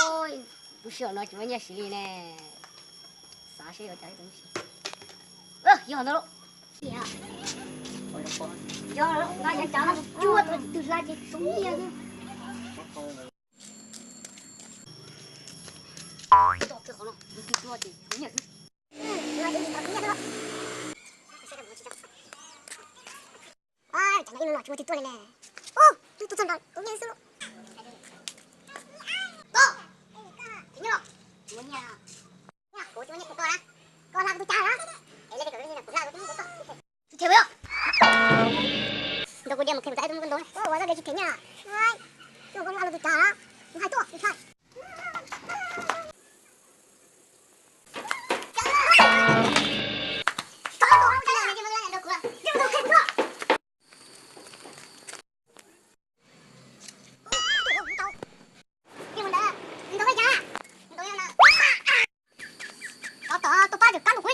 Lub sij hawm no tsis muaj nyiaj siv li ne. Xav seb yuav cas li. Yog ntawd lauj. Yog, nyob cov no cuag tau twg hla ces tau nyiaj xwb. Ua, cas no ib lub no tsis muaj twg tuaj li ne. Ub, twb tuaj txog nrad tau nyiaj xwb lauj. Koj, tsis muaj nyiaj, tsis muaj nyiaj, kuv tsis muaj nyiaj kuv koj na. Koj hla kuv tus cav na. Es le kuv hla kuv tus cav. Tus cav, nrog kuv diam mus khev kuv txav tus mus koj ntaus. Ua, ua txoj kev tsis khev nyiaj. Kuv hla kuv tus cav na. Kuv hais tuaj kuv hais. Tus pab tseem kab lus